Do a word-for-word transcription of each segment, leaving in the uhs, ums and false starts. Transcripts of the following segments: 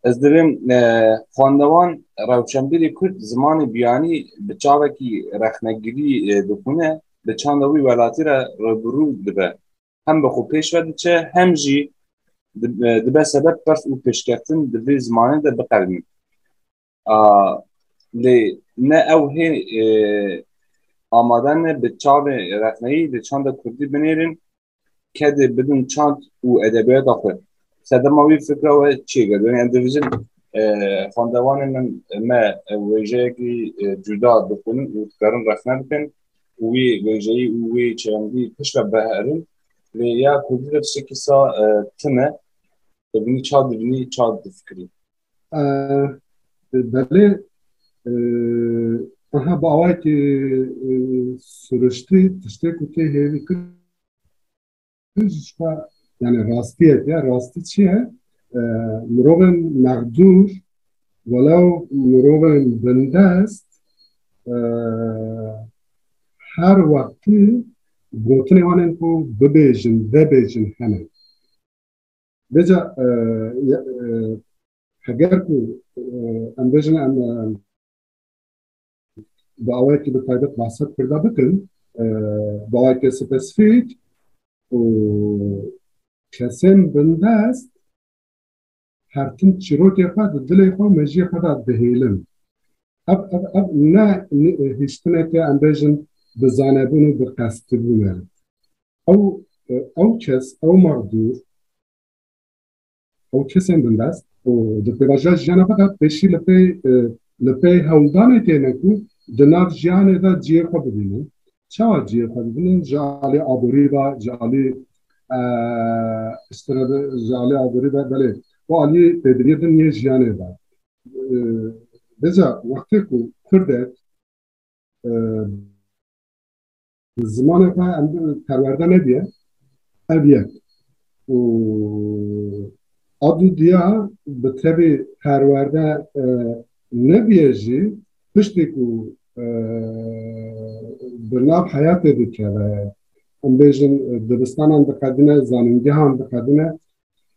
Ez divêm, e, xwendevan, rewşenbîrê Kurd zimanê biyanî bi çavekî rexnegirî, e, dixwîne, bi çanda wî welatî re rûbirû dibe. Hem bi xwe pêş ve diçe, hem jî di-, e, dibe sebeb qers û pêşkeftin di vê zimanê de biqedimî. A, lê ne ew hê, e, amade ne bi çavê rexneyî di çanda kurdî binêrin, kedê bidin çand û edebiyata xwe. Sedema wî fikra we çi ye? Yani, em dibêjin, e, xwendevanên min, me, e, wêjeyekî, e, cuda dixwînin û dikarin rexne bikin û wî wêjeyî û wî çewendî piştre biherin. Lê ya kurdî de tiştekî sa, e, tune. Dibînî ça dibînî, ça difikirî. E, belê, e, aha, bi awayekî, e, siriştî tiştê ku tê hêvî kir, ji xwe, yani rastiyek e. Rastî çi ye? E, mirovên mexdûr, welew mirovên bindest, e, her wextî gotinê wan ên ku bibêjin, vebêjin hene. Vêca, e, e, heger ku, e, em bêjin em, e, bi awayekî bi taybet behsa Kurda bikin, e, bi awayekî spesîfîk û kesên bindest her tim çîrokê xwe di dilê xwe û mejiyê xwe de dihêlin. Ev, ev, ev ne, ne hiştineke em bêjin bi zanebûn û bi qestibûn e. Ew, ew kes, ew mexdûr, ew kesên bindest û di pêvajoya jiyana xwe de pêşî li pey, e, li pey hewldanê têne ku di nav jiyanê de cihê xwe bibînin. Çawa cihê xwe dibînin? Ji alî aborî ve, ji alî, e, işte, ji alî aborî ve, belê, û alî pêdiviyê din yê jiyanê de. E, vêca wextê ku kurdek, e, zimanê xwe em perwerde nediye, ev yek. Û a dû diya bi tevî perwerde, e, nebiye jî, piştî ku, e, bi nav heyatê dikeve, em bêjin, dibistanan diqedine, zanîngehan diqedine,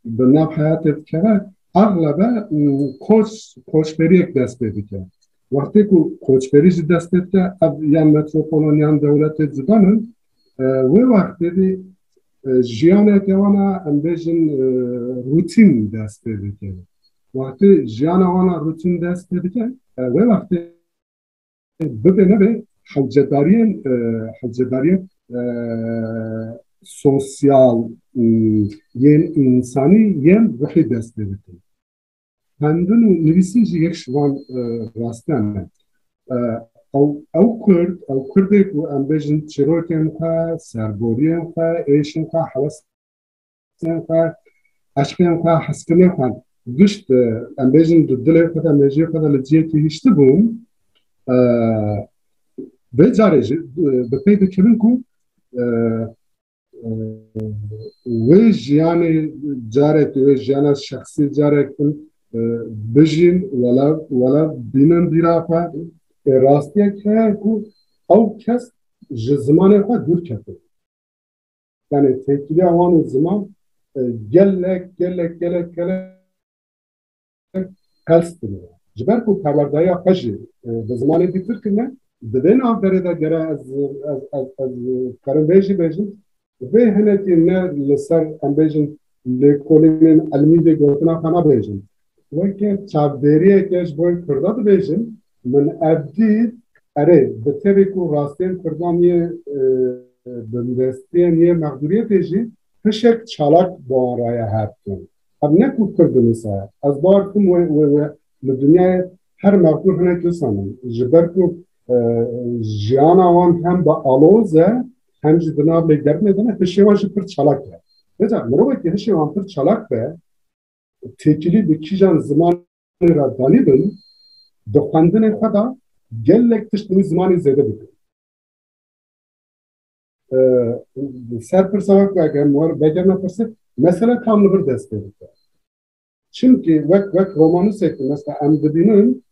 bi nav heyatê dikeve, exlebe, m, koç, koçberiyek dest pê dike. Wextê ku koçberî jî dest pê dike, ev yan metropolon yan dewletê cuda ne, e, wê wextê de, e, jiyaneke wana, em bêjin, e, rutîn dest pê dike. Wextê jiyana wana rutîn dest pê dike, e, wê wextê bibe nebe hewcedariyên, e, hewcedariyên, e, sosyal, m, yên însanî, yên ruhî dest pê dikin. Xwendin û nivîsîn jî yek ji van, e, rastiyan e. E, ew, ew kurd, ew kurdê ku em bêjin çîrokên xwe, serboriyên xwe, êşên xwe, hewes xwe, eşqên xwe, hezkirinên xwe, gişt, e, em bêjin di dilê xwe de, mejiyê xwe de li cihekî hiştibûn, e, vê carê jî, e, bi pey dikevin ku, e, e, wê jiyanê carek, wê jiyana şexsî carek din, e, bijîn, wela, wela bînin bîra xwe. E, rastiyek heye ku ew kes ji zimanê xwe dûr ketiye. Yani têkiliya wan û ziman, e, gelek, gelek, gelek, gelek qels dibe. Ji ber ku perwerdeya xwe jî, e, bi zimanê dîtir kirine, di vê navberê de gere ez, ez, ez, ez karim vê jî bêjim, vê hinekî ne li ser, em bêjin, lêkolînên ilmî vê gotina xwe nabêjin. Weke çavdêriyeke ji bo Kurda dibêjim, min ev dît, erê, bi tevî ku rastiyên Kurdan yê, e, bindestiyên yê mexdûriyetê jî hişek çalak bi wan re ye her tim. Ev ne ku Kurd in wisa ye. Ez bawer dikim wê, wê, wê li dinyayê her mexdûr hinek wisa in. Ji ber ku, e, jiyana wan hem bi aloz e, hem jî di nav lêgerînê de ne, hişê wan jî pir çalak e. Vêca mirovekî hişê wan pir çalak be, têkilî bi kîjan zimanê re danî bin, di xwendinê xwe de gelek tişt bi wî zimanî zêde bikin. Ee, ser pirsa wek veke, mor-, vegerine pirsê, mesele tam li vir dest pê dike. Çimkî wek, wek romanûsek, mesela em dibînin,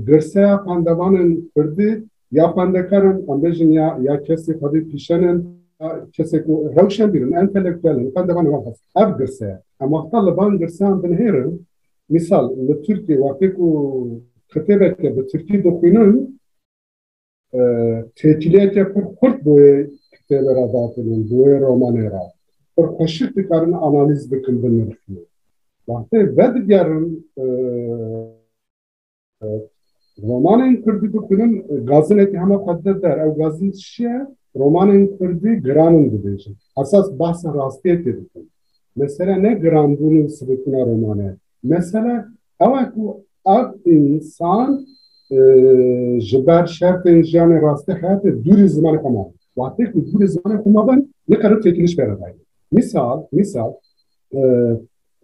girseya xwendevanên kurdî ya xwendekar in, em bêjin ya, ya kesê xwedî pîşen in, ya kesê ku rewşenbîr in, entelektuel in, xwendevanê wan hest. Ev girse ye. Em wexta li van girseyan binihêrin, Misal, li Tirkiyê wextê ku kitêbeke bi tirkî dixwînin, e, têkiliyeke pir xurt bo wê kitêbê re datinin, bo wê romanê re. Pir xweşik dikarin analîz bikin, binirxin. Wextê vedigerin, e, e, romanên kurdî dixwînin, e, gazinekî hema xwe dide der. Ew gazin çi ye? Romanên kurdî giran in dibêjin. Esas behsa rastiyetê dikin. Mesele ne giranbûn û sibûkbûna romanê. Mesele ew e ku ev însan, e, ji ber şertên jiyanê rastî heyatê dûrî zimanê xwe mabe. Wextê ku dûrî zimanê xwe mabe, nikarin têkiliş pê re dayîn. Misal, misal, e,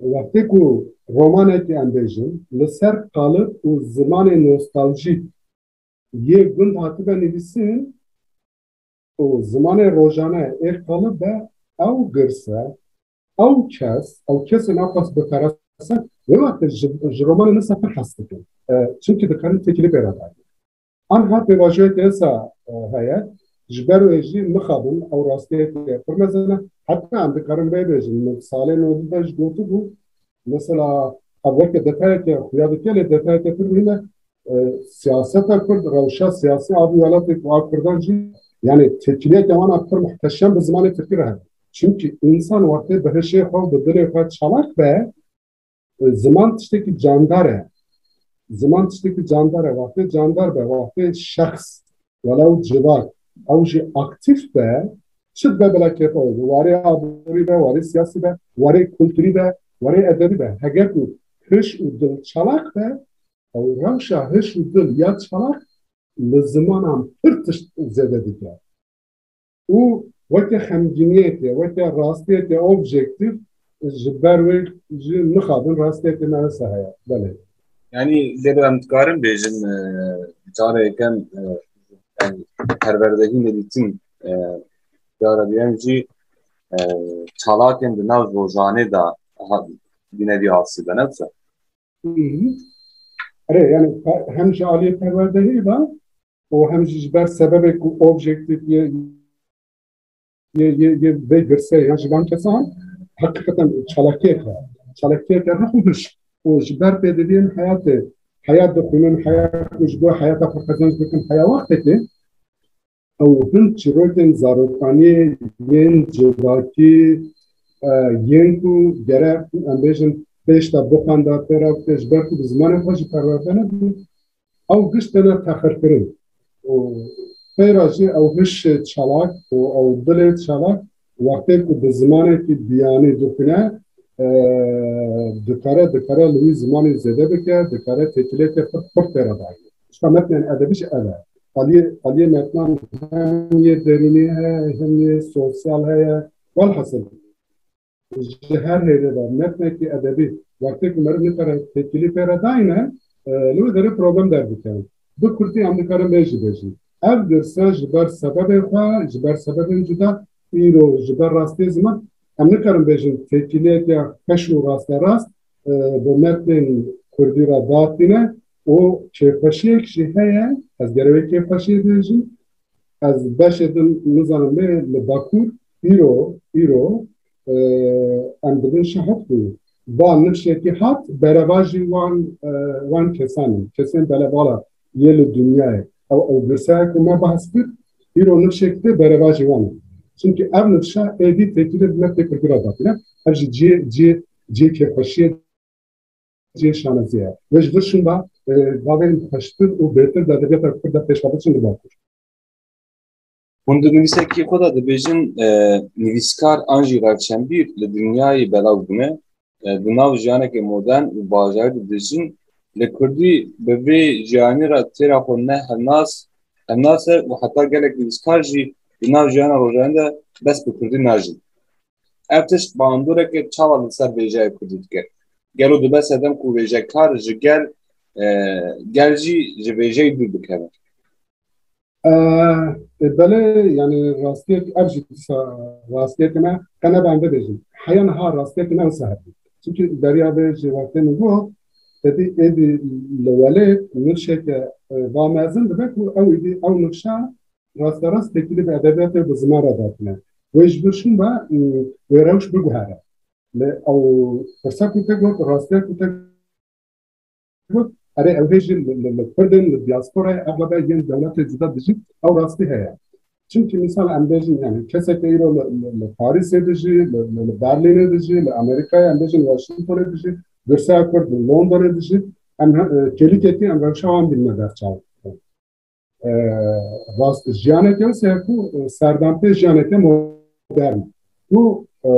wextê ku romanekî em bêjin, li ser qalib û zimanê nostaljîk yê gund hatibe nivîsîn û zimanê rojane ê qalib be, ew girse, ew kes, ew kesên ew qas biperese, wê wextê ji, ji romanê nisa pir hez dikin. E, çimkî dikarin têkilî pê re dayîn. Anha pêvajoyeke wisa, e, heye, ji ber wê jî mixabin ew rastiyeke pir mezin e. Heta em dikarin vê bêjin, min salên nodî de jî gotibû, mesela, ev weke detayeke xuya dike, lê detayeke pir muhîm e. E, siyaseta Kurd, rewşa siyasî a vî welatê ku a Kurdan jî, yani têkiliyeke wan a pir muhteşem bi zimanê Tirkî re hebe. Çimkî însan wextê bi hişê xwe, bi dilê xwe çalak be, e, ziman tiştekî candar e. Ziman tiştekî candar e. Wextê candar be, wextê şexs, welew civak, ew jî aktîf be, çi dibe bila kêfa wê be. Warê aborî be, warê siyasî be, warê kulturî be, warê edebî be. Heger ku hiş û dil çalak be, ew rewşa hiş û dil ya çalak li zimanan pir tişt zêde dike. Û weke xemgîniyeke, weke rastiyeke objektîf ji ber wê jî mixabin rastiyeke me wisa heye. Belê. Yani, gelo em dikarin bêjin, e, cara yekem, e, yani, perwerdehî nedîtin, e, cara duyem jî, e, çalakên di nav rojanê de ha-, di nevî asî de, ne wisa? Hı hı. Erê, yani pe-, hem ji aliyê perwerdehiyê ve û hem jî ji ber sebebê ku objektîf yê, yê, yê, yê vê girsê ya ji van kesan heqîqeten çalakiyeke, çalakiyeke rih û hiş û ji ber pêdiviyên heyatê, heyat dixwînin, heyat ku ji bo heyata xwe qezenc bikin, heya wextekê ew hin çîrokên zarokaniyê yên civakî, e, yên ku gerek em bêjin pêş de bixwenda pê re bike, ji ber ku bi zimanê xwe jî perwerde nebû, ew giş têne texirkirin. Û peyra jî ew hiş çalak û ew dilê çalak wextê ku bi zimanekî biyanî dixwîne, e, dikare, dikare li wî zimanî zêde bike, dikare têkiliyeke pir xurt pê re dayîne. Ji metnên edebî jî ev e. Aliyê, aliyê metnan hem yê derûnî heye, hem yê sosyal heye. Welhasil, ji her hêlê ve metnekî edebî wextê ku meriv nikare têkilî pê re dayne, e, li wê derê problem derdikevin. Bi kurdî em dikarin vê jî bêjin. Ev girse ji ber sebebê xwe, ji ber sebebên cuda, îro ji ber rastiyê ziman, em nikarin bêjin têkiliyeke xweş û rasterast, e, bi metnên kurdî re datîne û kêfxweşiyek jî heye, ez gere wê kêfxweşiyê bêjim. Ez beşê din nizanim lê li Bakur îro, îro, e, em dibin şahid ku va nifşekî hat berevajî wan, e, wan kesan in. Kesên belevala yê li dinyayê. Ew, ew girsaya ku me behs kir, îro nifşek tê berevajî wan in. Çimkî ev nifşa êdî têkilî bi metnê kurdî re datîne. Ev jî cihê, cihê, cihê kêfxweşiyê, cihê şaneziyê ye. Wê ji vir şûnda, e, gavên xweştir û bêtir di edebiyata Kurd de pêş ve biçin li Bakur. Hûn di nivîsekî xwe de dibêjin, e, nivîskar an jî rewşenbîr li dinyayê belav bûne, e, di nav jiyaneke modern û bajarî de dijîn, li kurdî bi vê jiyanî re têra xwe ne hevnas, hevnas e û heta gelek nivîskar jî di nav jiyana rojane de bes bi kurdî najin. Ev tişt bandoreke çawa li ser vêjeya kurdî dike? Gelo dibe sedem ku vêjekar ji gel, e, gel jî ji vêjeyê dûr bikeve? E, e, belê, yani rastiyek, ev jî dîsa rastiyeke me, qe nebe em bibêjin. Heya niha rastiyeke me wisa hebû. Çimkî beriya vê ji wextê min got, te dî êdî li welêt nifşeke, e, va mezin dibe ku ew êdî ew nifşa rasterast têkilî bi edebiyatê û bi ziman re datine. Wê ji vir şûn be, e, wê rewş biguhere. Lê ew pirsa ku te got, rastiya ku te got, erê ew hê jî li, li, li Kurd in, li diasporayê, ev be yên dewletê cuda dijî, ew rastî heye. Çimkî misal em bêjin, yani keseke îro li, li, li Parîsê dijî, li, li, li Berlînê dijî, li Amerîkayê em bêjin Washingtonê dijî, girseya Kurd li Londonê dijî, em he-, e, kêlîkekî em rewşa wan bînine berçav. E, rast, jiyaneke wisa ku, e, serdanpê jiyaneke modern. Ku, e,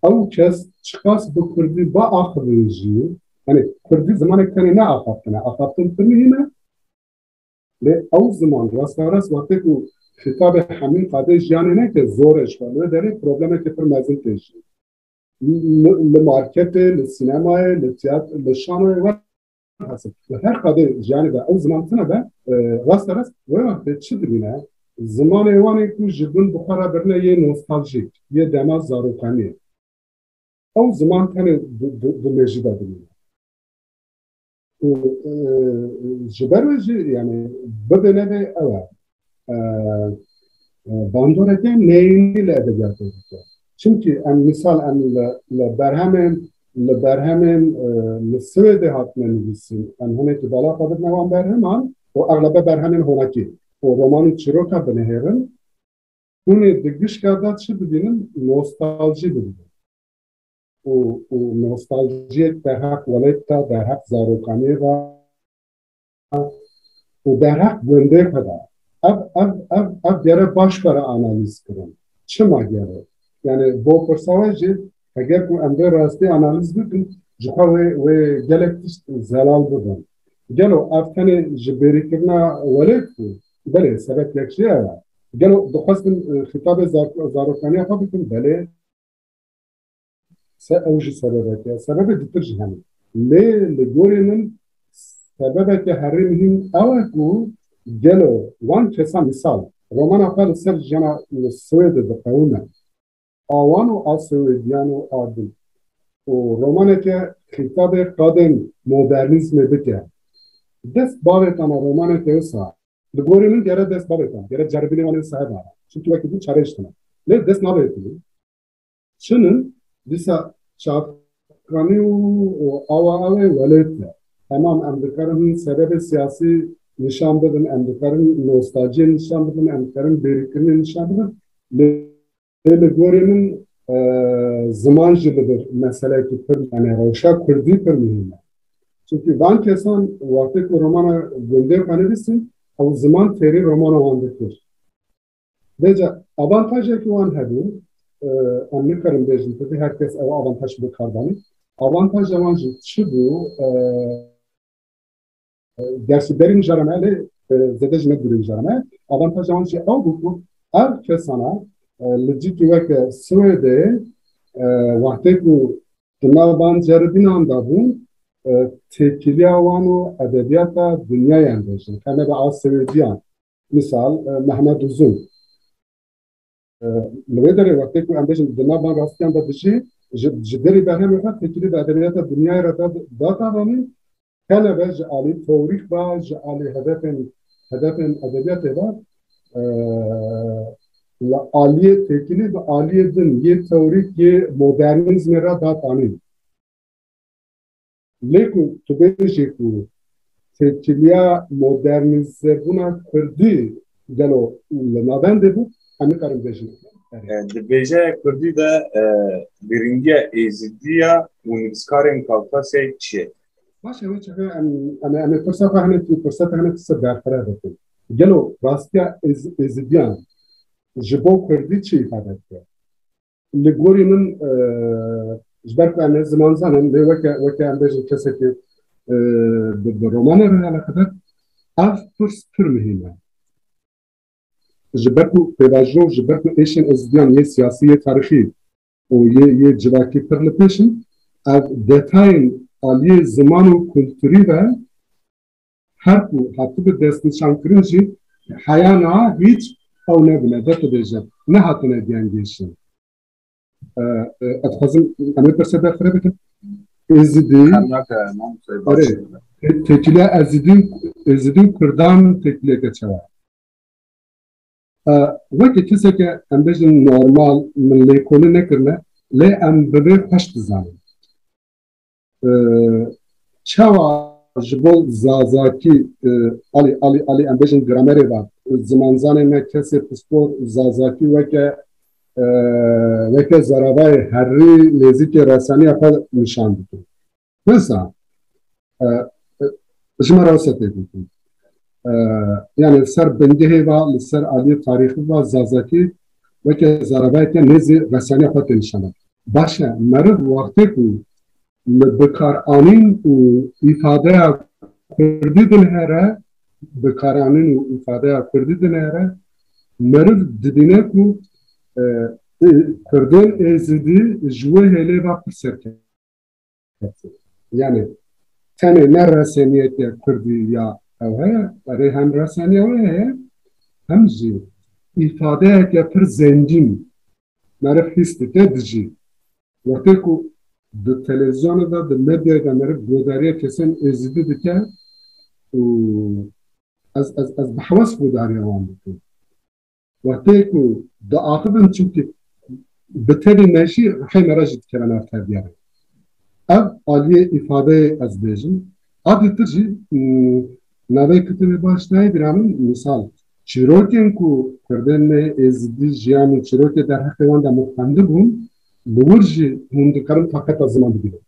ew kes çiqas bi kurdî biaxivin jî, yani kurdî zimanek tenê ne axaftin e, axaftin pir muhîm e. Lê ew ziman rasterast wextê ku xîtabê hemî qadê jiyanê neke zor e ji xwe, li wê derê problemeke pir mezin tê jî. Li, li marketê, li sînemayê, li tiyat-, li şanoyê, welhasil, li her qadê jiyanê de ew ziman tune be, e, rasterast wê wextê çi dibîne? Zimanê wan ê ku ji bin bi xwe re birine yê nostaljîk, yê dema zarokaniyê. Ew ziman tenê di, di, di mêjî de dimîne. Û, e, ji ber wê jî, yani, bibe nebe ew e. E, e, bandoreke neyînî li edebiyatê dike. Çimkî em misal em li, li berhemên, li berhemên, e, li Swêdê hatine nivîsîn. Em hinekî bala xwe bidine wan berheman û exlebe berhemên honakî û roman û çîroka binihêrin. Hûn ê di gişka de çi bibînin? Nostaljî bibînin. Û, û nostaljiyek derheq welêt de, derheq zarokaniyê de û derheq gundê xwe de. Ev, ev, ev, ev gere baş were analîz kirin. Çima gere? Yani bo pirsa we jî, eger ku em vê rastî analîz bikin, ji xwe wê, wê gelek tişt zelal bibin. Gelo ev tenê ji bêrîkirina welêt bû? Belê, sebeb yek jî ew e. Gelo dixwestin, e, xîtabê zar-, zarokaniya xwe bikin? Belê. Se-, ew jî sebebek e. Sebebê ditir jî hene. Lê li gorî min sebebeke herî muhîm ew e ku gelo wan kesan, misal, romana xwe li ser jiyana li Swêdê diqewime. A wan û a Swêdiyan û a din. Û romaneke xîtabê qadên modernîzmê bike. Dest bavêtana romaneke wisa. Li gorî min gere dest bavêtan. Gere ceribînê wan ê sahib ana. Çimkî wekî din çare jî tune. Lê dest navêtin. Çi nin? Dîsa çavkanî û, û awa awê welêt e. Temam, em dikarin hin sebebê siyasî nîşan bidin, em dikarin nostaljiyê nîşan bidin, em dikarin bêrîkirinê nîşan bidin. Lê, lê li gorî min, e, ziman jî li vir meseleyekî pir, yani rewşa kurdî pir muhîm e. Çimkî van kesan wextê ku romana gundê xwe nivîsîn, ew ziman têrî romana wan dikir. Vêca avantajekî wan hebû, e, em nikarin bêjin, tabii her kes ew avantaj bi kar danî. Avantaja wan jî çi bû? E, e, gerçi berî mijara me, lê, e, zêde jî ne dûrî mijara me. Avantaja wan jî ew bû ku ev kesana, e, li cîkî weke Swêdê, e, wextê ku di nav van ceribînan de bûn, e, têkiliya wan û edebiyata dinyayê em bêjin. Tenê bi a Swêdiyan. Misal, e, Mehmet Uzun. E, li wê derê wextê ku em bêjin di nav van rastiyan de dijî, ji, ji derî berhemê xwe têkilî bi edebiyata dinyayê re da, data danî, tenebe ji alî teorîk ve, ji alî hedefên, hedefên edebiyatê ve, e, li aliyê têkilî bi aliyê din yê teorîk yê modernîzmê re datanî. Lê ku tu bêjî ku têkiliya modernîzebûna kurdî gelo li navendê bû, em nikarin bêjin. E, di bêjeya kurdî de, e, giringiya êzidiya û nivîskarên Kawkasyayê çi ye? Baş e, wê çaxê em, em, em ê pirsa xwe hinekî, pirseta hinekî ser berfireh bikin. Gelo rastiya êz-, êzidiyan ji bo kurdî çi îfade dike? Li gorî min, e, ji ber ku em ne zimanzan in, lê weke, weke em bêjin kesekî, e, bi, bi romanê re eleqedar, ev pirs pir muhîm e. Ji ber ku pêvajo, ji ber ku êşên êzidiyan yê siyasî, yê tarîxî û yê, yê civakî pir li pêş in, ev detayên aliyê ziman û kulturî ve her ku hatibû destnîşankirin jî heya niha hîç ew nebûne, de tu bêje, nehatine diyengêşin. E, e, ez dixwazim em ê pirsê berfireh bikin. Êzidî, Xemnake, Mam Huseyî, erê, baş e. Tê-, têkiliya Êzidî, Êzidî û Kurdan têkiliyeke çawa? E, weke keseke em bêjin normal, min lêkolîn nekirine, lê em bi vê xweş dizanin. E, çawa ji bo Zazakî, e, alî, alî, alî, em bêjin gramerê ve, zimanzanê me kesê pispor Zazakî weke, e, weke zaravayê herî nêzîkê resaniya xwe nîşan didin. Mesela, e, e, ji me re wisa tê gotin. E, yani li ser bingehê ve, li ser aliyê tarîxî ve Zazakî weke zaravayeke nêzî resaniya xwe tê nîşan didin. Baş e, meriv wextê ku li bikaranîn û îfadeya kurdî dinêre, bikaranîn û îfadeya kurdî dinêre, meriv dibîne ku, e, e, kurdên êzidî ji wê hêlê ve pir serkeftin. Yani tenê ne reseniyeke kurdî ya ew heye, erê hem reseniya wê heye, hem jî îfadeyeke pir zengîn meriv hîs dike, dijî. Wextê ku di televîzyonê de, di medyayê de meriv godariya kesên êzidî dike û ez, ez, ez bi hewes godariya wan dikim. Wextê ku diaxivin, çimkî bi tevî me jî rihê me re jî dikeve nav tevgerê. Ev aliyê îfadeyê ez bêjim. A dîtir jî, m, navê kitêbê baş nayê bîra min, misal, çîrokên ku kurdên me êzidî jiyan û çîrokê derheqê wan de min xwendibûn, li wir jî hûn dikarin taqeta ziman bigrin.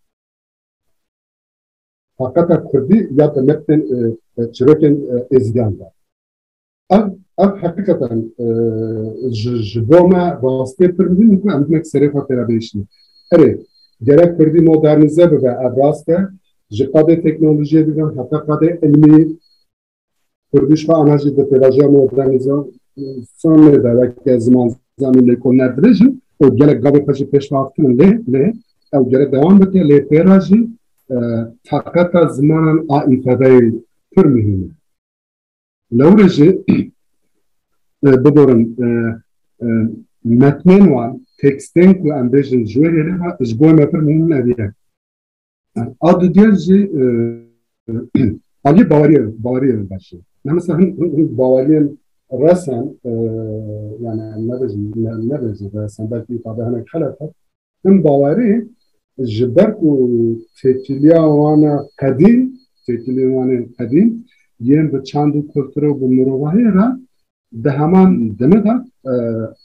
Taqeta kurdî ya di metnên, e, e, çîrokên, e, êzidiyan de. Ev, ev heqîqeten, e, ji, ji bo me rastiyê pir muhîm in ku em hinek serê xwe tê re biêşînin. Erê, gerek kurdî modernîze bibe, ev rast e. Ji qadê teknolojiyê bigrin heta qadê ilmî, kurdî ji xwe ana jî di pêvajoya modernîzasyonê de weke zimanzan û lêkolîner dirêj in û gelek gavê xwe jî pêş ve axiftin, lê, lê ew gerek dewam bike, lê pê re jî, e, taqeta zimanan a îfadeyê pir muhîm e. Lewre jî, e, biborin, e, e, metnên wan, tekstên ku em bêjin ji wê hêlê ve, ji bo me pir muhîm in, ev yek. A dudiya jî, e, aliyê baweriyê, baweriyê ve jî. Ne mesela hin, hin, hin baweriyên resen, e, yani em nebêjin, ne, nebêjin resen, belkî îfade hinek xelet e. Hin bawerî ji ber ku têkiliya wan a qedîm, têkiliyên wan ên qedîm, yên bi çand û kulturê û bi mirovahiyê re di heman demê de, e,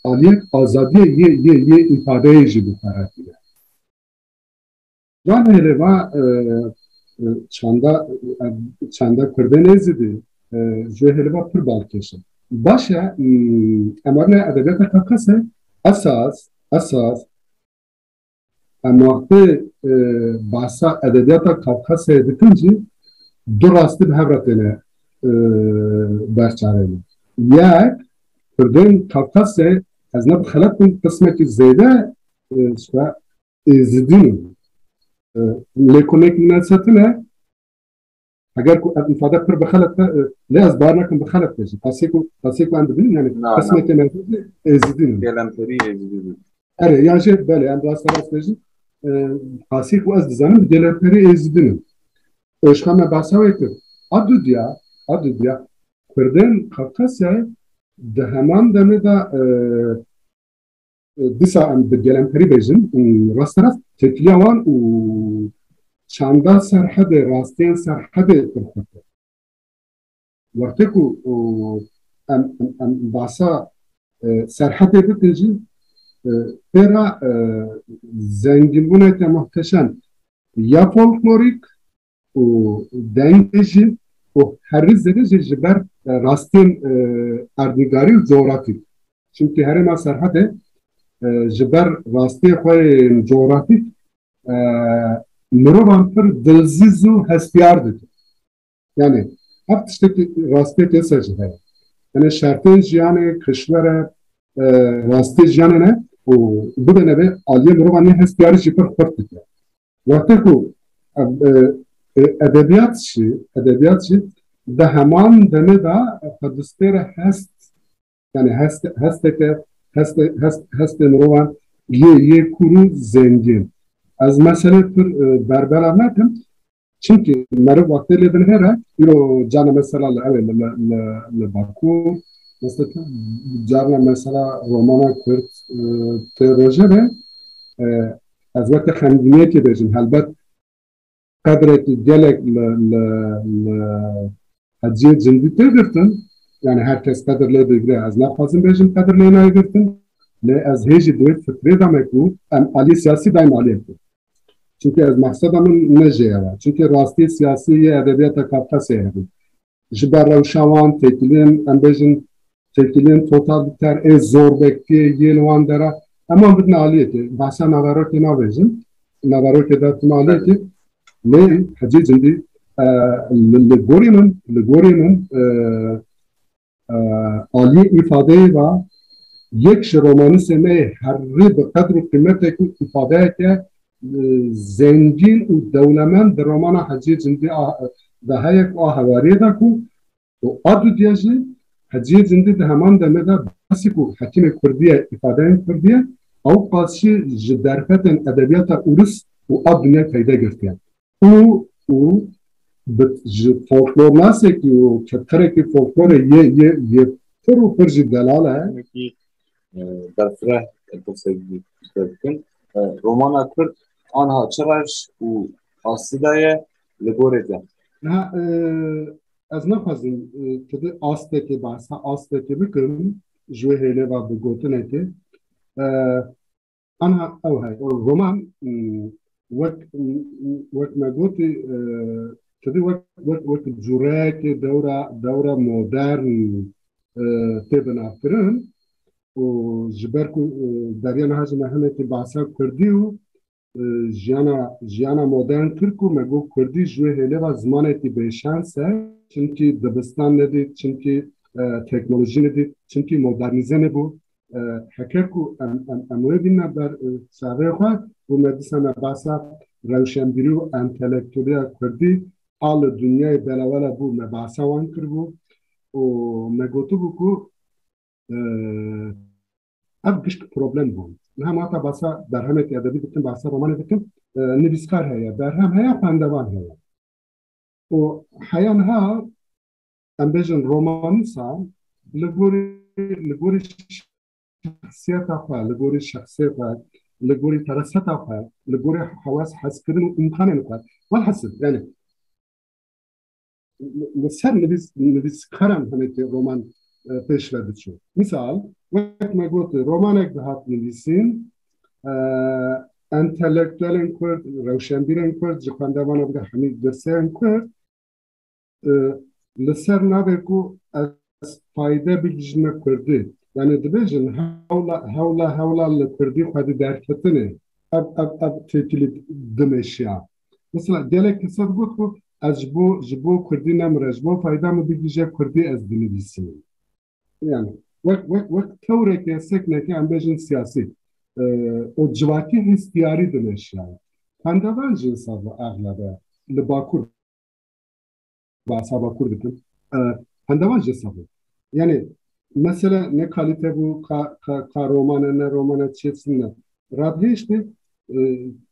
aliyek azadiyê yê, yê, yê îfadeyê jî bi xwe re tîne. Van hêlê va, e, e, çanda, e, çanda kurdên êzidî, e, ji wê hêlê va pir balkêş e. Baş e, m, em werine edebiyata Kafkasê esas, esas, em wextê, e, bahsa edebiyata Kafkasê dikin jî du rastî bi hev re têne, e, berçavêne. Yek, kurdên Kafkasê, ez ne bi xelet bim, qismekî zêde, e, ji we êzidî ne. E, lêkolînek mînasiyetî ne. Heger ku ev îfade pir bi xelet be, e, lê ez bawer nakim bi xelet be jî. Qasê ku, qasê ku em dibînin, yani Na, na. qismeke mezin jî êzidî ne. Gelemperî êzidî ne. Erê, yan jî belê, em rasterast be jî, e, qasê ku ez dizanim bi gelemperî êzidî ne. Ê, ji xwe me behsa wê kir. A dudiya, a dudiya, kurdên Kafkasyayê di heman demê de, e, e, dîsa em bi gelemperî bêjin, û rasterast têkiliya wan û çanda Serhedê, rastiyên Serhedê pir xurt e. Wextê ku, û, em, em, em bahsa, e, Serhedê bikin jî, e, pê re, e, zengînbûneke muhteşem ya folklorîk, û dengê jî û herî zêde jî ji ber, e, rastiyên, e, erdnîgarî û coğrafîk. Çimkî herêma Serhedê, e, ji ber rastiyê xwe yên coğrafîk, e, mirovan pir dilzîz û hestiyar dike. Yani, ev tiştekî rastiyeke ser jî heye. Yani, şertên jiyanê, kişwere, e, rastiyê jiyanê ne û bibe nebe aliyê mirovan nê hestiyarî jî pir xurt dike. Wextê ku, e, e, edebiyat jî, edebiyat jî di heman demê de xwe distêre hest, yani hest, hesteke, heste, hest, hestê mirovan yê, yê kûr û zengîn. Ez meselê pir, e, berbelav nakim. Çimkî meriv wextê lê dinihêre, îro carna mesela li, ew ê li, li, li, li Bakur, mesela carna mesela romana Kurd, e, tê rojevê, e, ez weke xemgîniyekê bêjim. Helbet qedrekî gelek li, li, li Heciyê Cindî tê girtin. Yani her kes qedir lê digire. Ez naxwazim bêjim qedir lê nayê girtin. Lê ez hêjî di wê fikrê de me ku em aliyê siyasî daîm aliyê ku. Çünkü ez mexseda min ne jê ew e. Çünkü rastiyê siyasî yê edebiyata Kafkasê hebû. Ji ber rewşa wan têkiliyên, em bêjin, têkiliyên totalîter ê zorbektiyê yên wan dera, em wan bidin aliyekê. Behsa naverokê nabêjin. Naverokê de tim aliyekê. Lê Hecî Cindî, e, li, li gorî min, li gorî min, e, e, aliyê îfadeyê ve yek ji romanîstê me yê herî bi qedr û qîmetekî îfadeyeke, e, zengîn û dewlemend di romana Hecî Cindî a, de heye ku a hewariyê de ku û a dudiya jî Heciyê Cindî di heman demê de basî ku hekîmê kurdî ye, îfadeyên kurdî ye, ew qas jî ji derfetên edebiyata ûris û a dinyayê feyde girtiye. Û, û bi, ji folklornasekî û kevkerekî folklorê yê, yê, yê pir û pir jî delal e. Wekî, e, berfireh pirsê dikin. E, romana Kurd anha çi rewş û astî de ye li gorê te? Niha, e, ez naxwazim, e, tu di astekê, behsa astekê bikim, ji wê hêlê ve bi gotinekê. E, anha ew heye. Roman, m, wek, m, wek me gotî, e, tu di wek, wek, wek cureyekê dewra, dewra modern, e, tê binavkirin û ji ber ku, e, beriya niha jî me hinekî behsa kurdî û e, jiyana, jiyana modern kir ku me got kurdî ji wê hêlê ve zimanekî bêşans e. Çimkî dibistan nedît, çimkî, e, teknolojî nedît, çimkî modernîze nebû. E, heker ku em, em, em wê bînine ber, e, çavê xwe û me dîsa me behsa rewşenbîrî û entelektueliya kurdî a li dinyayê belewela bû, me behsa wan kiribû û me gotibû ku e, ev gişt problem bû. Niha ma ta behsa berhemekî edebî dikin, behsa romanê dikin, e, nivîskar heye, berhem heye, xwendevan heye. Û heya niha, em bêjin romanîsa, li gorî, li gorî şexsiyeta xwe, li gorî şexsê xwe, li gorî feraseta xwe, li gorî hewas hezkirin û îmkanên xwe. Welhasil, yani, li ser nivîs-, nivîskaran hinekî roman, e, pêş ve diçû. Misal, wek me got, romanek dihat nivîsîn, e, entelektuelên Kurd, rewşenbîrên Kurd, ji xwendevana bide hemî girseyên Kurd, e, li ser navê ku ez fayde bigihîjime Kurdî. Yani dibêjin hewla, hewla, hewla li Kurdî xwedî derketinê. Ev, ev, ev têkilî dimeşiya. Mesela gelek kesa digot ku ez ji bo, ji bo Kurdî nemire, ji bo fayda min bigihîje Kurdî ez dinivîsim. Yani wek, wek, wek tewreke sekneke em bêjin siyasî. E, o civakî hestiyarî dimeşiya. Xwendevan jî sava exlebe li Bakur behsa Bakur dikim. E, xwendevan jê sabo. Yani mesele ne kalîte bû, ka, ka, ka roman e, ne roman e, çi ye, çi ne. Radihêştê, e,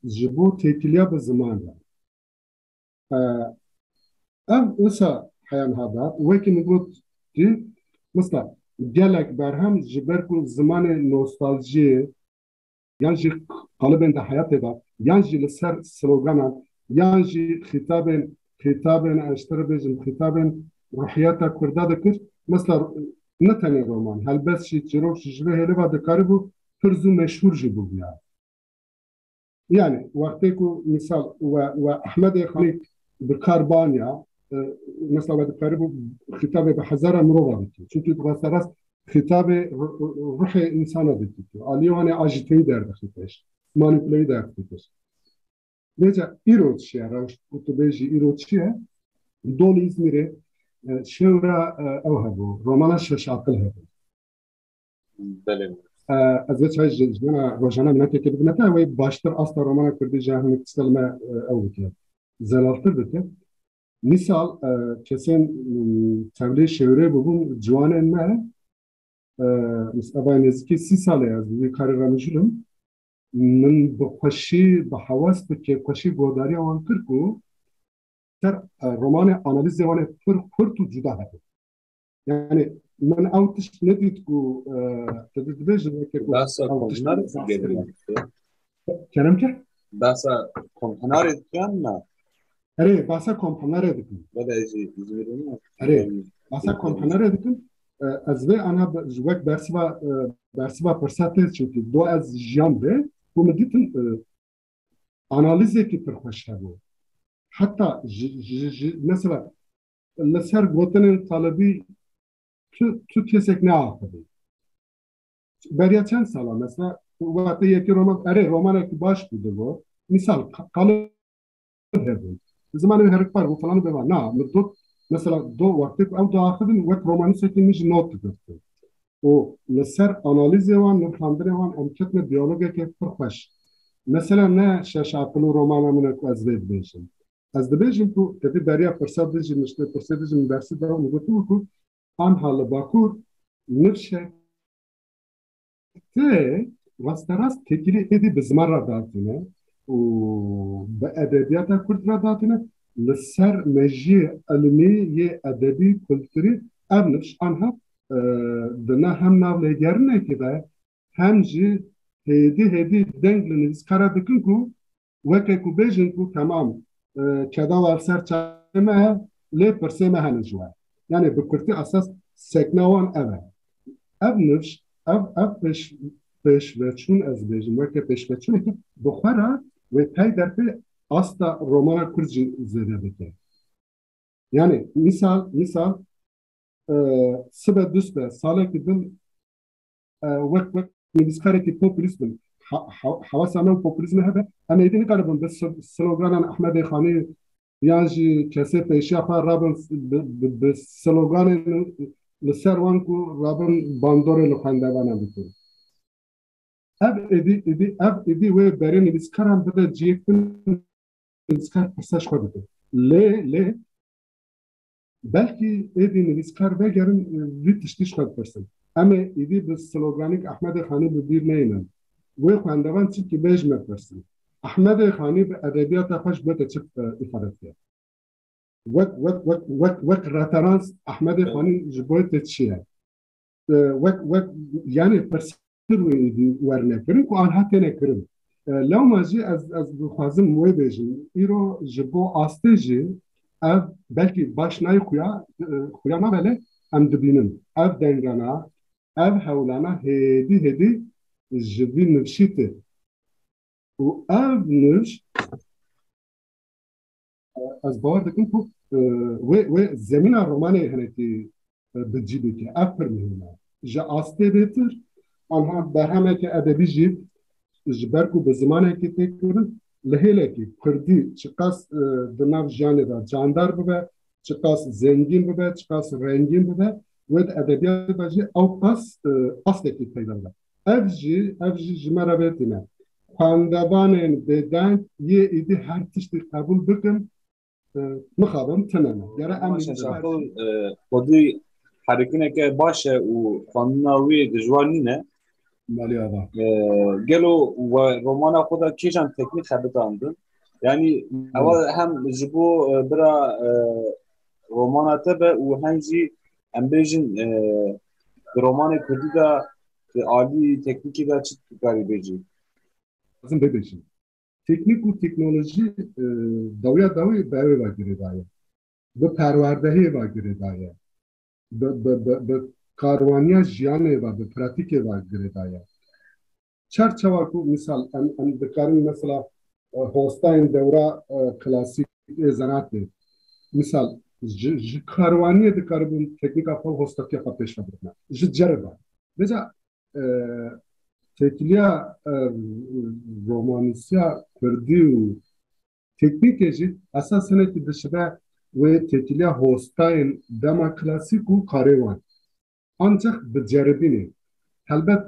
ji bo têkiliya bi ziman re. E, ev wisa heya niha dihat. Wekî min got, mesela gelek berhem ji ber ku zimanê nostaljiyê, yan jî qalibên di heyatê de, yan jî li ser sloganan, yan jî xîtabên, xîtabên, ez ji te re bêjim, xîtabên ruhiyeta Kurda dikir. Mesela ne tenê roman, helbest jî, çîrok jî ji vê hêlê ve dikaribû pir zû meşhûr jî bûbûya. Yani wextê ku misal we, we Ehmedê Xanî bi kar baniya, e, mesela we dikaribû xîtabê bi hezara mirova bikî. Çimkî tu rasterast xîtabê ru-, ru-, ruhê însana dikî tu. Aliyê wan ê ajîteyî derdixî pêş, manîpuleyî derdixî pêş. Vêca îro çi ye? Rewş ku tu bêjî îro çi ye? Dolî Îzmîrê, e, şewra, e, ew hebû, romana Şeş Aqil hebû. Belê. E, ez vê çay ji, ji bona rojane mineteke bidime te, wê baştir asta romana kurdî ji hinek kisa li me, e, ew bike. Zelaltir bike. Misal, e, kesên, m, tevlê şewrê bûbûn ciwanên me, e, misal, nêzîkî sî salê ez li vî karî re mijûl im. Min bi xweşî, bi hewas, bi kêfxweşî guhdariya wan kir ku ser, e, romanê analîzê wan ê pir kurt û cuda hebe. Yani min ew tişt nedît ku, e, tu dibêjin weke ku Behsa ew tişt komhunarê dikir. Kerem ke? Behsa komhunarê dikin me. Erê, behsa komponere dikim. Valla ez jî, ez jî vêrê me. Erê, behsa komponere dikim. E, ez vê ana be-, ji wek bersiva, e, bersiva pirsa tê, çimkî do ez jiyan be, ku min dîtin, e, analîzekî pir xweş hebû. Heta ji, ji, ji, mesela, li ser gotinên Talibî tu, tu kesek neaxivî. Beriya çend sala, mesela, wextê yekî roman, erê, romanekî baş bû digot. Misal, Ka-, Kalib hebûn. Zimanê wê herikbar bû, falan bêvan. Na, min got, mesela, do wextê ku ew diaxivin, wek romanîstekî min jî not digirtin. Û li ser analîzê wan, nirxandinê wan, em ketine diyalogeke pir xweş. Mesela ne Şeş Aqil û romana min e ku ez vê dibêjim. Ez dibêjim ku tevî beriya pirsa dijî, niştê pirsê dijî min bersî da, min gotiye ku anha li Bakur nifşek tê rasterast têkilî êdî bi ziman re datîne û bi edebiyata kurd re datîne, li ser mejiyê ilmî yê edebî, kulturî ev nifş anha, e, di na hem navlêgerinekê de hem jî hêdî hêdî deng li nivîskara dikin ku weke ku bêjin ku temam, e, keda we li ser çavê me ye, lê pirsê me hene ji we. Yani bi kurtî esas sekna wan ev e. Ev nifş, ev, ev pêş, pêşveçûn ez bêjim, weke pêşveçûnekî bi xwe re wê pey derpê asta romana kurd jî zêde bike. Yani misal, misal, e, sibe dust be, salekî din, e, wek, wek nivîskarekî populîst bin. Ha, ha, hewasa me û populîzmê hebe, em êdî nikaribin bi sl-, sloganan Ehmedê Xanî yan jî kesê pêşiya xwe rabin bi, bi, bi sloganên li ser wan ku rabin bandorê li xwendevanan bikin. Ev êdî, êdî, ev êdî wê berê nivîskaran bide cihê ku nivîskar pirsa ji xwe bike. Lê, lê belkî êdî nivîskar vegerin, e, vî tiştî ji xwe bipirsin. Em ê êdî bi sloganîk Ehmedê Xanî bi bîr neynin. Wê xwendevan çi dike bê ji me pirsin. Ehmedê Xanî bi edebiyata xwe ji bo te çi, e, îfade dike? Wek, wek, wek, wek, wek referans Ehmedê Xanî ji bo te çi ye? E, wek, wek, yani pirsgir wê êdî werne kirin ku anha têne kirin. E, lewma jî ez, ez dixwazim wê bêjim. Îro ji bo astê jî ev belkî baş nayê xuya, e, xuya nabe lê em dibînin. Ev dengana, ev hewlana hêdî hêdî ji vî nifşî tê. Û ev nifş, e, ez bawer dikim ku, e, wê, wê zemîna romanê hinekî, e, bi cî bike. Ev pir muhîm e. Ji astê bêtir, anha berhemeke edebî jî ji ber ku bi zimanekî tê kirin, li hêlekî kurdî çiqas, e, di nav jiyanê de candar bibe, çiqas zengîn bibe, çiqas rengîn bibe, wê di edebiyatê de jî ew qas, e, astekî peyda bibe. Ev jî, ev jî ji me re bê tîne. Xwendevanên bêdeng yê êdî her tiştî qebûl bikin, e, mixabin tune ne. Gere em Ama jî Şeş Aqil, e, xwedî herikîneke baş e û xwendina wî dijwar nîne. Malî ava. E, gelo we romana xwe de kîjan teknîk xebitandin? Yani Hmm. ewa hem ji bo, e, bira, e, romana te be û hem jî em bêjin, e, di romanê kurdî de di alî teknîkê de çi dikarî bêjî? Lazim bibêjin. Teknîk û teknolojî, e, dawiya dawî bi ewê ve girêdaye. Bi perwerdehiyê ve girêdaye. Bi, bi, bi, bi karwaniya jiyanê ve, bi pratîkê ve girêdaye. Çerçewa ku misal em, em dikarin mesela, e, hostayên dewra, e, klasîk ê zenatê. Misal ji, ji karwaniyê dikaribin teknîka xwe û hostakiya xwe pêş ve bixine. Ji cere ve. Vêca, e, têkiliya, e, romanîsiya kurdî û teknîkê jî esas hinekî dişibe wê têkiliya hostayên dema klasîk û karê wan. Ancak bi ceribînê. Helbet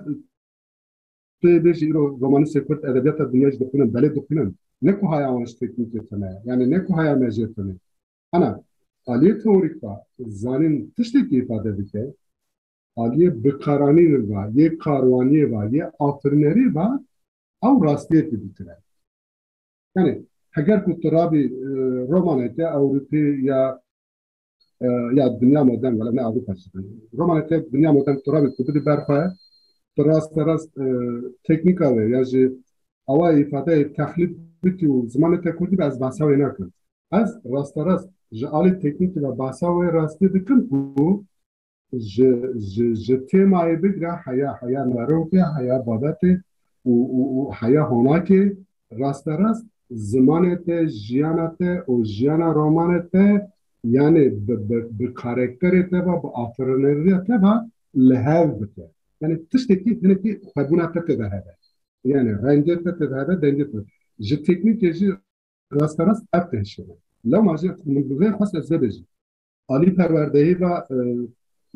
tu yê bêjî îro romanîstê kurd edebiyata dinya jî dixwînin, belê dixwînin. Ne ku haya wan ji teknîkê tune ye, yani ne ku haya me jê tune. Ana, aliyê teorîk ve zanîn tiştekî îfade dike, aliyê bikaranînê ve, yê karwaniyê ve, yê afirinerî ve ew rastiyekî dîtine. Yani heger ku tu rabî, e, romaneke Ewropî ya, e, ya dinya modern, wele ne Ewropa jî, romaneke dinya modern tu rabî tu bidî ber xwe, tu raste rast, e, teknîka wê ya jî awa îfadeyê teqlîd bikî û zimanê te kurdî be, ez behsa wê nakim. Ez rasterast ji alî teknîkî ve behsa wê rastî dikim ku ji, ji, ji têmayê bigre heya, heya merokê, heya babetê û, û, û heya honakê rasterast zimanê te, jiyana te û jiyana romanê te, yanî bi, bi, bi karakterê te ve, bi afirîneriya te ve li hev bike. Yanî tiştekî hinekî xwebûna te tê de hebe. Yanî rengê te tê de hebe, dengê te. Ji teknîkê jî rasterast ev têşîne. Lewma jî min bi vê xwest ez vê bêjim. Alî perwerdehî ve, e,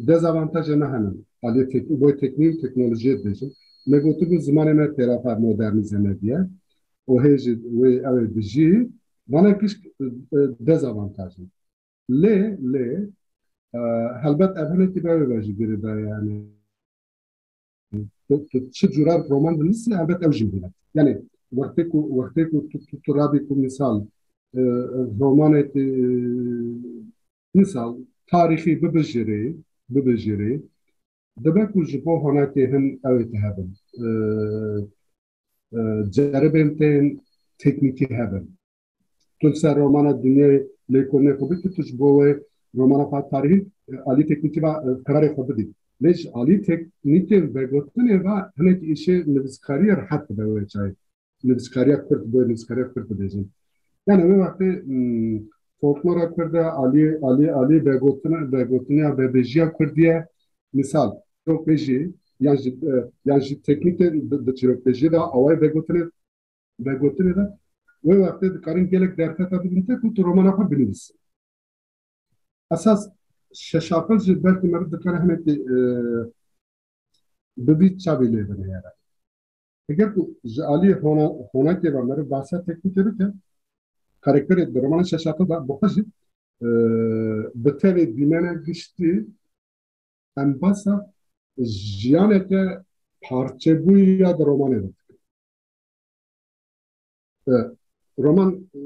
dezavantajê me hene. Alî tek-, boy teknîk û teknolojiyê dibêjim. Me gotibû zimanê me têra xwe modernîze nediye. Û hê jî wê ew ê dijî. Vana gişt, e, e, dezavantaj in. Lê, lê, e, helbet ev hinekî bi ew ê ve jî girêdayî, yanî tu, tu çi cûra roman dinivîsî, helbet ew jî bûne. Yanî wextê ku, wextê ku tu, tu, tu rabî ku mîsal, e, romanekî, e, mîsal tarîxî bibijêrî, bibijêrî, dibe ku ji bo honakê hin ew ê te hebin. E, e, ceribên tên teknîkî hebin. Tu li ser romana Dinyayê lêkolînê xwe bikî, tu ji bo wê romana xwe tarîhî, e, alî teknîkî ve, e, qerarê xwe bidî. Lê ji alî teknîkên vegotinê ve hinek îşê nivîskariyê rehet dibe wê çayê. Nivîskariya kurd, bo nivîskariya kurd dibêjin. Yani wê wextê, hmm, folklora kurd e, alî, alî, alî vegotin-, vegotiniya vebêjiya kurdî ye. Misal, çîrokbêjî, yan jî, e, yan jî teknîkên di, di çîrokbêjiyê de, awayê vegotinê, vegotinê de, wê wextê dikarin gelek derfeta bidin te ku tu romana xwe binivîsî. Esas şeş aqil jî belkî meriv dikare hinekî, e, bibî çavê lê binêre. Eger ku ji alî hona-, honakê ve meriv behsa teknîkê bike, karakterê di romana şeş aqil de bi xwe jî, e, bi tevê dîmena giştî em behsa jiyaneke parçebûyî ya di romanê de dikin. E, roman, e,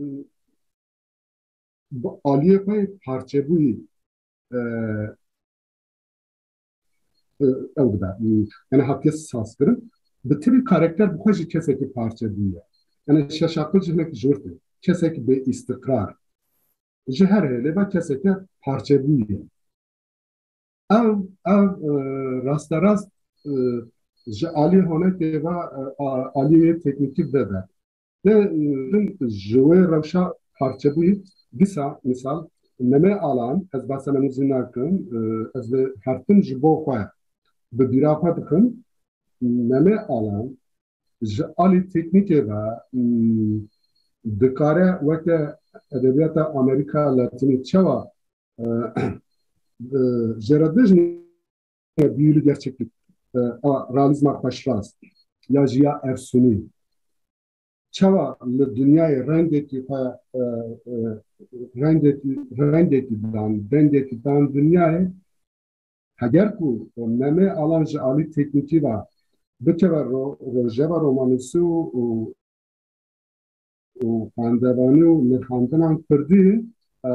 bi aliyê xwe parçebûyî, e, e, ew dida. Yani hatiye sazkirin. Bi tirî karakter bi xwe jî kesekî parçebûyî ye. Yani şeş aqil jî hinek ji wir tê. Kesekî bê îstiqrar. Ji her hêlê ve kesekî parçebûyî ye. Ev, ev, e, rasterast, e, ji alî honekê ve, e, a-, aliyê teknîkî vede. Lê, e, ji wê rewşa parçebûyî dîsa, misal, Memê Alan, ez behsa me nû zî nakim, e, ez li hertim ji bo xwe bi bîra xwe dikim, Memê Alan ji alî teknîkê ve, m, dikare weke edebiyata Amerîka Latînî çawa, e, e, jêradibêjin ya büyülü gerçeklik, e, a, realizma xweşrast, ya jî ya efsûnî. Çawa li dinyayê rengekî xwe, e, e, rengekî, rengekî dan, dengekî dan dinyayê, heger ku Memê Alan ji alî teknîkî ve bikeve ro-, rojeva romanîsî û, û û xwendevanî û nirxandinan kurdî, e,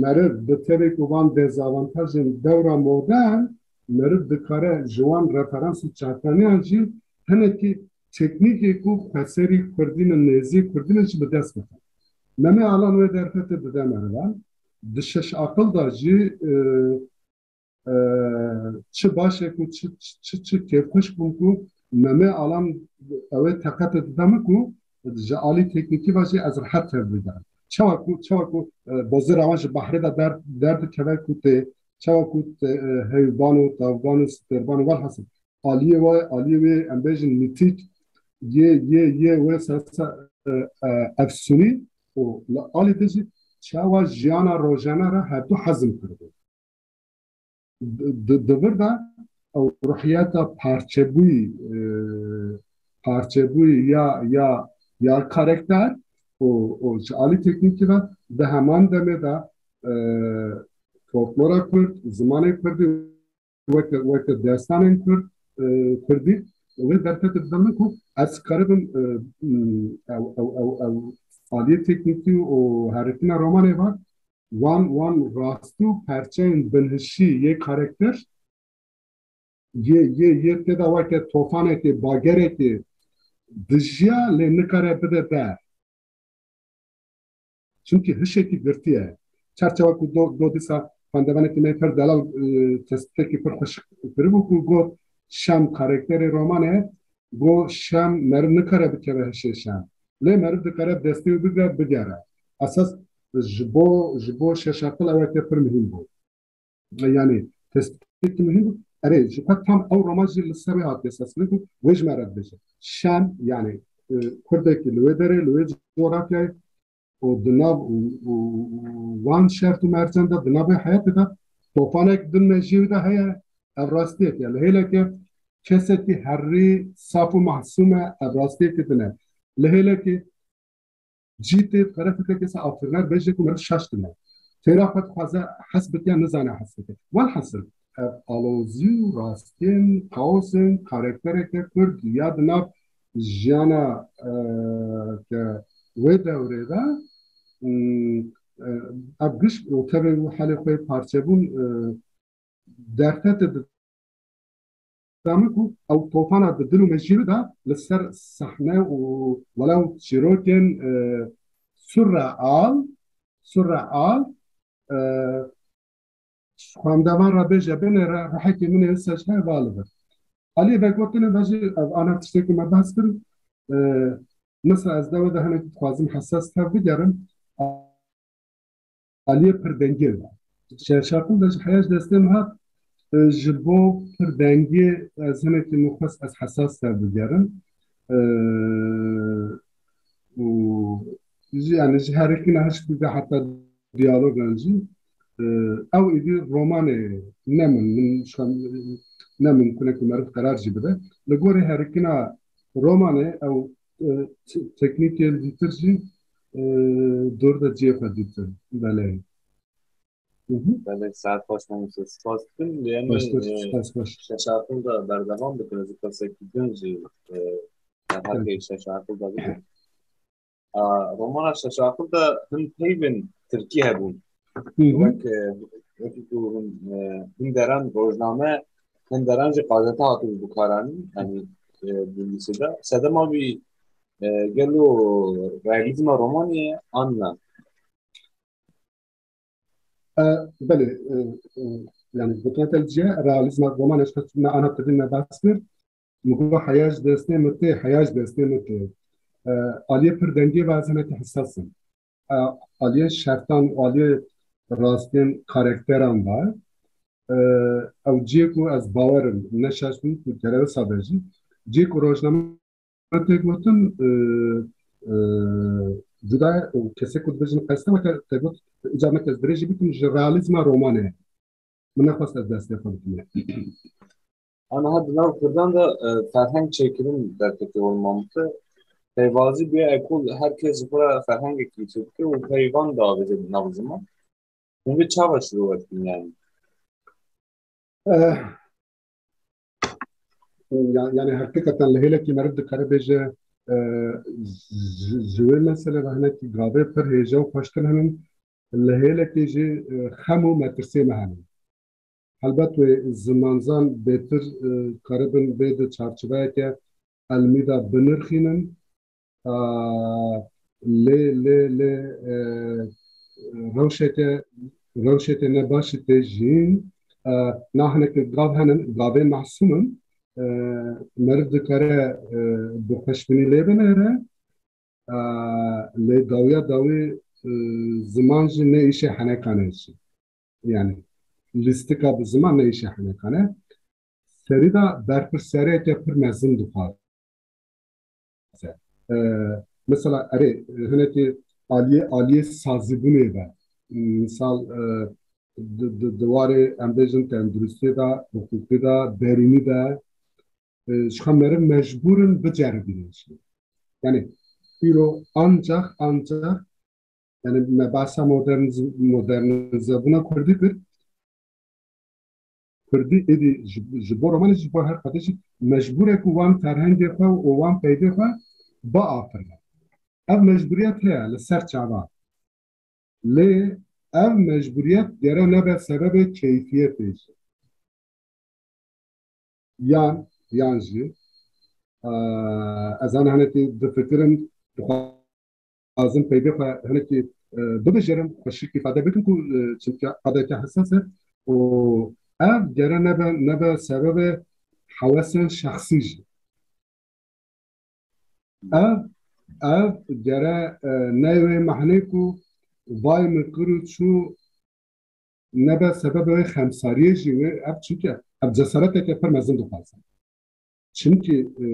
meriv bi tevê ku van dezavantajên dewra modern, meriv dikare ji wan referans û çavkaniyan jî hinekî teknîkê ku xweserî kurdî ne, nêzî kurdî ne jî bi dest bixe. Memê Alan wê derfetê dide merivan. Di şeş aqil de jî, e, e, çi baş e ku çi, çi, çi, çi kêfxweş bûm ku Memê Alan ew ê teqetê dide min ku ji alî teknîkî ve jî ez rehet tev bidem. Çawa ku, çawa ku, e, bozira wan ji behrê de der, derdikeve ku tê, çawa ku tê, e, heyvban û tavban û stêrban û welhasil aliyê wê, aliyê wê em bêjin mîtîk, yê, yê, yê wê ser, ser, e, e, efsûnî û li alî din jî çawa jiyana rojane re her du hezm kiribû. Di, di, di vir de ew ruhiyeta parçebûyî, e, parçebûyî ya, ya, ya karakter û, û ji alî teknîkî ve di heman demê de, e, folklora kurd, zimanê kurdî weke, weke destanên kurd, e, kurdî, wê derfetê dide min ku ez karibim, e, m, ew, ew, ew, ew aliyê teknîkî û herikîna romanê ve wan, wan rastî û perçeyên binhişî yê karakter yê, yê, yê tê de weke tofanekê, bagerekê dijiya lê nikare bide ber. Çimkî hişekî girtî ye. Çerçewa ku do, do dîsa xwendevanekî me pir delal, e, tespîtekî pir xweş kiribû ku got, Şem karakterê romanê, got, Şem meriv nikare bikeve hişê Şem. Lê meriv dikare destê wî bigre, bigere. Esas ji bo, ji bo Şeşaqil eweke pir muhîm bû. Yanî tespîtekî muhîm bû. Erê, ji xwe tam ew roman jî li ser wê hatiye sazkirin ku wê ji me re dibêje. Şem, yanî, e, Kurdekî li wê derê, li wê coğrafyayê û di nav û, û, û wan şert û mercan de, di nav wê heyatê de tofanek din mejiyê wî de heye, ev rastiyek e. Li hêlekê kesekî herî saf û masûm e, ev rastiyekî din e. Li hêlekê cî tê, dikare fikrekê se afiriner bêje ku meriv şaş tune. Têra xwe dixwaze hes bike, nizane hes bike. Welhasil, ev alozî û rastiyên kaosên karaktereke Kurd ya di nav jiyana, e, ke wê dewrê de, m, e, ev giş û tevê û helê xwe yê parçebûn, e, derfete di dame ku ew tofana di dil û mejiyê wî de li ser sehne û welew çîrokên, e, surreal, surreal, e, xwendevan re bêje, binêre, ruhekê min ê li ser ji hev va li vir. Aliyê vegotinê ve jî ev ana tiştê ku me behs kir, e, mesela ez dewê de hinek dixwazim hesas tev bigerim. Aliyê pirdengê ve. Şerşaqil de ji heya ji destê min hat, e, ji bo pirdengê ez hinekî min xwest ez hesas tev bigerim. E, û jî, yani ji herikîna hişk bide heta diyalogan jî, e, ew êdî romanê ne min, min şan-, ne mimkun e ku meriv qerar jî bide. Li gorî herikîna romanê ew, e, te-, teknîkên dîtir jî, e, dor de cihê xwe dîtin. Belê. Hı hı. Belê, saet xweş mamoste. Spas dikim. Yanî, Xweştir, e, spas, xweş. Şeşaqil de berdewam bikin. Ez ê pirsekî din jî, e, derheqê Şeşaqil de bikim. A, romana Şeşaqil de hin peyvên tirkî hebûn. Hı hı. Wek, e, wekî ku hin, e, hin deran rojname, hin deran jî gazete hatibû bikaranîn, yanî, e, di lîsê de. Sedema wî, e, gelo realîzma romanê ye an na? E, belê, e, e, yani gotina te li cih e, realîzma romanê ji xwe me ana tirîn me behs kir. Min got heya ji destê min tê, heya ji destê min tê. E, aliyê pirdengê ve ez hinekî hesas im. E, aliyê şertan û aliyê rastiyên karakteran ve, e, ew cihê ku ez bawer im, ne şaş bûm ku kerewisa be jî, cihê ku rojname tê gotin, e, e, cuda ye û kesê ku dibêjin qeste weke te got, îcar ne kes dirêjî bikim ji realîzma romanê. Min nexwest ez destê xwe bikim. Aniha di nav Kurdan de, e, ferheng çêkirin derketiye wan mamte. Peyvazî bûye eku her kes ji xwe re ferhengekî çêdike û peyvan diavêje di nav ziman. Hûn vê çawa şirove dikin yani? Eh, ya-, yani heqîqeten li hêlekî meriv dikare bêje, eh, ji, ji wê mesele ve hinekî gavê pir hêje û xweştir hene. Li hêlekê jî, e, xem û metirsê me hene. Helbet wê zimanzan bêtir, e, karibin bê di çarçiveyeke elmî de binirxînin. A, lê, lê, lê, e, rewşeke, rewşeke ne başî tê jiyîn. E, na hineke gav henin, gavê mehsûm in. E, meriv dikare, e, bi xweşbînî lê binêre. E, lê dawiya dawî, e, ziman jî ne îşê henekan e jî. Yani lîstika bi ziman ne îşê henekan e. Serî de berpirsyariyeke pir mezin dixwaze. E, mesela erê, hinekî aliyê, aliyê sazîbûnê ve, misal, e, di, di, di warê em bêjin tenduristiyê de, hiqûqê de, derûnî de, e, ji xwe meriv mecbûr in biceribînin jî. Yani îro ancak, ancak, yani me behsa moderniz-, modernizebûna Kurdî kir. Kurdî êdî ji, ji bo romanê, ji bo her qadê jî mecbûr e ku wan ferhengê xwe û wan peyvê xwe biafirine. Ev mecbûriyet heye li ser çava. Lê ev mecbûriyet gere nebe sebebê keyfiyetê jî. Yan, yan jî, e, ez ana hinekî difikirim, dixwazim peyvê xwe hinekî, e, bibijêrin, xweşik îfade bikin ku, e, çimkî qadeke hesas e û ev gere nebe, nebe sebebê hewesên şexsî jî. Ev, ev gere, e, neyê wê mehnê ku vay min kir û çû nebe sebebê wê xemsariyê jî wê ev, çimkî ev cesareteke pir mezin dixwaze. Çimkî, e,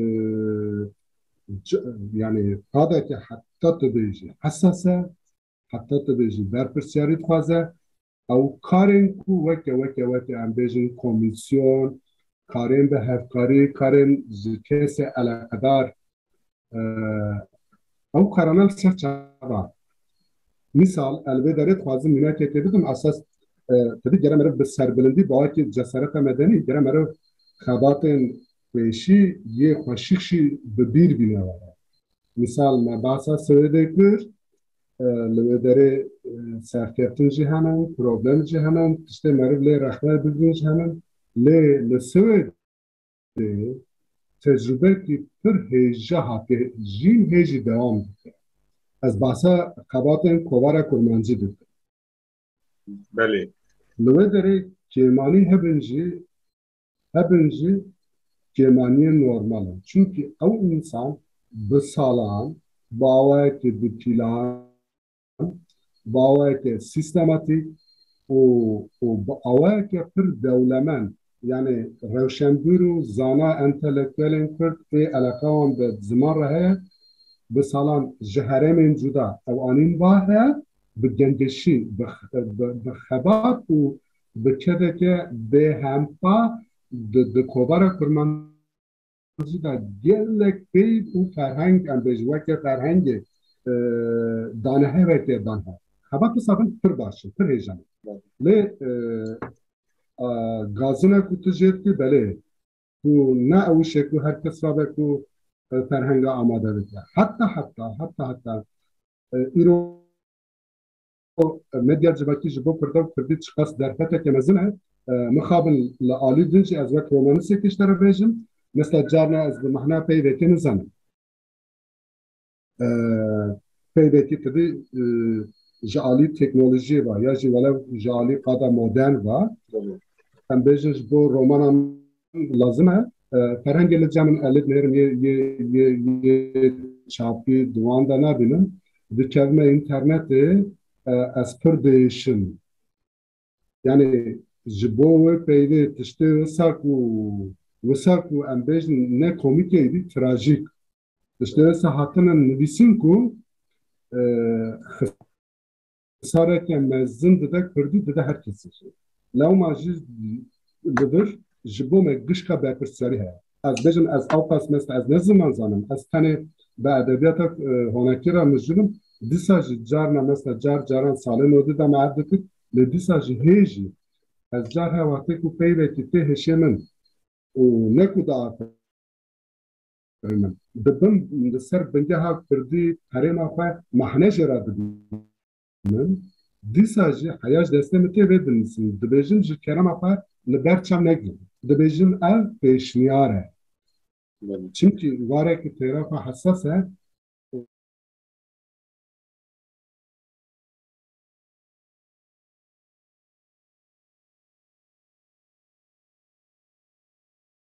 c-, yani qadeke heta tu bêjî hesas e, heta tu bêjî berpirsiyarî dixwaze, ew karên ku weke, weke, weke em bêjin komîsyon, karên bi hevkarî, karên ji kesê eleqedar, e, ew karana li ser çava. Mîsal, ez li vê derê dixwazim mînakekê bidim, esas, e, tevî gere meriv bi serbilindî, bi awakî cesareta medenî, gere meriv xebatên pêşî yê xweşik jî bi bîr bîne were. Mîsal, me behsa Swêdê kir, e, li wê derê, e, serkeftin jî hene, problem jî hene, tiştê meriv lê rexne bigrin jî hene. Lê li Swêdê tecrûbekî pir hêja hatiye jîn, hê jî dewam dike. Ez behsa xebatên Kovara Kurmancî dikim. Belê. Li wê derê kêmanî hebin jî, hebin jî kêmaniyên normal in. Çimkî ew însan bi salan, bi awayekî bi pîlan, bi awayeke sîstematîk û, û bi awayeke pir dewlemend, yani rewşenbîr û zana entelektuelên Kurd ê eleqa wan bi ziman re heye, bi salan ji herêmên cuda ew anîn ba he, bi gengeşî, bi, bi, bi xebat û bi kedeke bêhempa di, di kovara kurmancî de gelek peyv û ferheng, em bêjin weke ferhengê, e, daneheveke dan he. Xebat wisa bin pir baş in, pir hêja ne. Lê, e, a, gazina ku tu jê dikî, belê, ku ne ew îşe ku her kes rabe ku, e, ferhenga amade bike. Heta, heta, heta, heta, e, îro medya civakî ji bo Kurda û Kurdî çiqas derfeteke mezin e. E, mixabin li alî din jî ez wek romanîstekî ji te re bêjim. Mesela carna ez bi mehna peyvekê nizanim. E, peyvekî tevî, e, ji alî teknolojiyê ve ya jî welew ji alî qada modern ve. Em bêjin ji bo romana lazim e. E, ferhengê li cem min elif nêrim yê, yê, yê, yê çapî di wan de nabînim. Dikevime înternetê, e, ez pir diêşim. Yani ji bo wê peyvê tiştê wisa ku, wisa ku em bêjin ne komîk e, êdî trajîk. Tiştê wisa hatine nivîsîn ku, e, xisareke mezin dide Kurdî, dide her kesî jî. Lewma jî li vir ji bo me gişka berpirsiyarî heye. Ez bêjim, ez ewqas mest, ez ne ziman zanim. Ez tenê bi edebiyata, e, honakî re mijûl im. Dîsa jî carna, mesela car caran salên nodî de me ev dikir. Lê dîsa jî hê jî ez car he wextê ku peyvekî tê hişê min û ne ku diaferînim. Dibim li ser bingeha Kurdî herêma xwe mehne jê re dibînim. Dîsa jî heya ji destê min tê vê dinivîsim. Dibêjim ji kerema xwe li ber çav negirin. Dibêjim ev pêşniyar e. Belê. Çimkî wareke têra xwe hesas e,